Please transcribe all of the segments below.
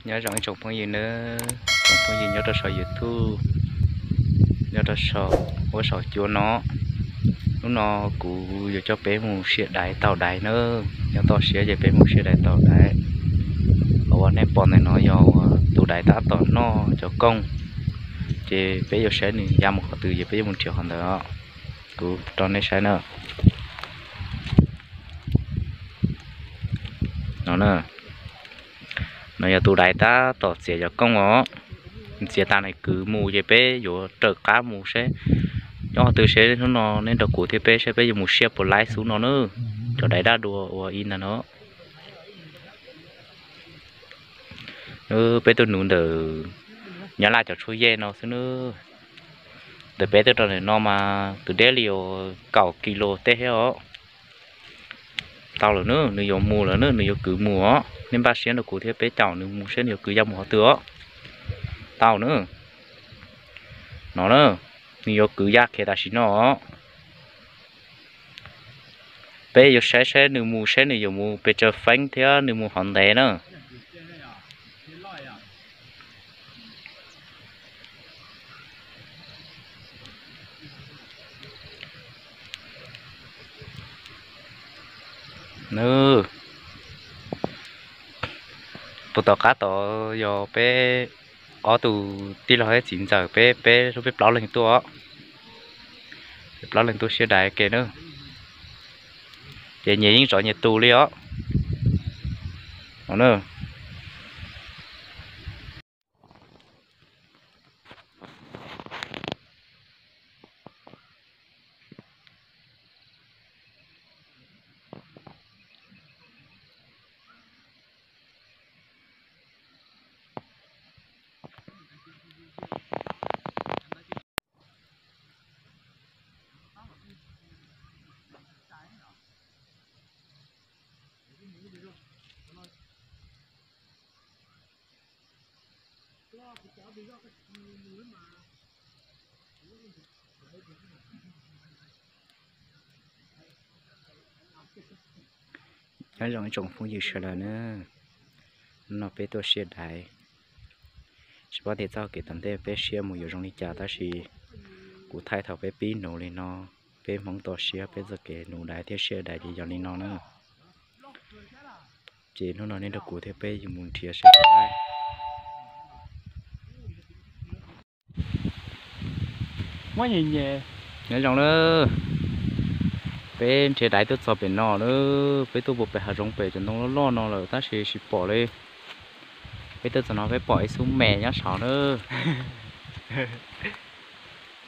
Nyob zoo ib tsoom phooj ywg nawb, tsoom phooj ywg nyob rau saum YouTube, nyob rau saum, ua saum cua no. Hnub no kuv yuav coj peb mus siab daiv taug daiv nawb. Nyob toj siab ces peb mus siab daiv taug daiv. Qhov uas nej pom ntawm no yog tus daiv tab tom noj cov kooj, ces peb yuav saib nws ya mus qhov twg ces peb yuav mus nrhiav qhov ntawd os. Kuv rau nej saib na. No na, no yog tus daiv tab tom txiav cov kooj os. Txiav tas nws kwv mus ces peb yuav raws qab mus seb nyob qhov twg, seb hnub no nej nrog kuv thiab peb seb peb yuav mus siab puas laib xub no na. Cov daiv daj dua ua ib ntag no. Peb tuaj nuv ntawm Nyab Laj cov tshuaj yej no xwb nawb. Ntawm peb tuaj rau ntawm no mas kwv deb li uas kaum kis lus tej thiab os. Tau lawm na, nws yuav mus lawm na, nws yuav kwv mus os. Nej npaj siab nrog kuv thiab peb caum nws mus seb nws yuav kwv ya mus qhov twg os. Tau na. No na, nws yuav kwv ya khiav tam sim no os. Peb yuav saib saib nws mus, saib nws yuav mus pes tsawg feeb thiab nws mus qhov ntev na. Nws, tus tom qab tod yog peb ob tug tij laug thiab txiv ntxawm, peb, peb, peb plaub leeg tuaj. Peb plaub leeg tuaj siab daiv ke na. Ces nyias yeej zov nyias tus li os. Nyob zoo ib tsoom phooj ywg sawv daws na, hnub no peb tuaj siab daiv, tsis paub tias txoj kev tom ntej peb siab mus yuav zoo li cas, tab sis kuv thaij thaum peb pib nuv li no, peb Hmoob toj siab peb txoj kev nuv daiv thiab siab daiv ces yog li no na. Ces hnub no nej nrog kuv thiab peb yuav mus nrhiav seb puas laib. Nyob zoo na, peb nrhiav daiv tuaj txog pem no na, peb tuaj puag pem hav zoov pem cov ntoo loj loj no lawm tab sis tsis pom li. Peb tuaj txog no peb pom ib xub me nyob saud na.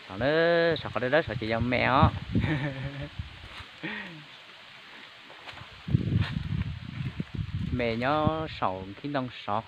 Saud na, saum qhov dawb dawb saud ces yog me os. Me nyob saum nkhib ntoo saud.